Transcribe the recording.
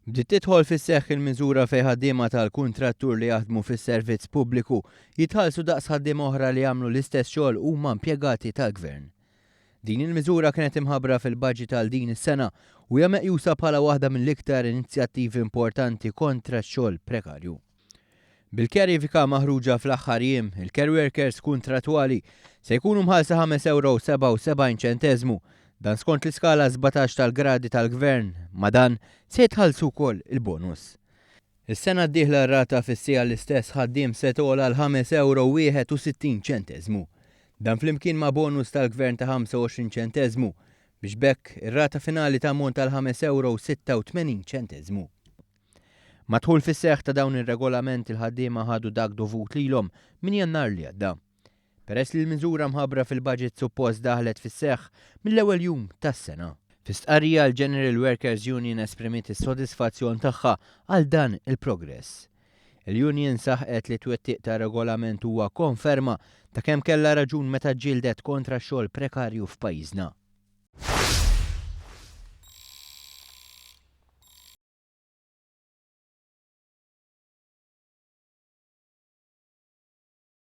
Bdiet tidħol fis-seħħ il-miżura fejn ħaddiema tal-kuntrattur li jaħdmu fis-servizz pubbliku jitħallsu daqs ħaddiema oħra li jagħmlu l-istess xogħol huma impjegati tal-Gvern. Din il-miżura kienet imħabbra fil-budget għal din is-sena u hija meqjusa bħala waħda mill-iktar inizjattivi importanti kontra x-xogħol prekarju. Bil-kjarifika maħruġa fl-aħħar jiem, il-care workers kuntrattwali se jkunu mħallsa 5 ewro u 77 ċenteżmu. Dan skont l-iskala 17 tal-gradi tal-Gvern, ma' dan se jitħallsu wkoll il-bonus. Is-sena d-dieħla r-rata fis-siegħa l-istess ħaddiem se togħla għal 5 ewro 61 ċenteżmu. Dan flimkien ma' bonus tal-Gvern ta' 25 ċenteżmu biex b'hekk ir-rata finali tammonta għal 5 ewro 86 ċenteżmu. Mad-dħul fis-seħħ ta' dawn ir-regolament il-ħaddiema ħadu dak dovut lilhom minn Jannar li għadda. Peress li l-miżura mħabbra fil-budget suppost daħlet fis-seħħ mill-ewwel jum tas-sena. Fi stqarrija l-General Workers Union esprimiet is-sodisfazzjon tagħha għal dan il-progress. Il-union saħqet li twettiq ta' regolament huwa konferma ta' kemm kellha raġun meta ġġieldet kontra xogħol prekarju f'pajjiżna.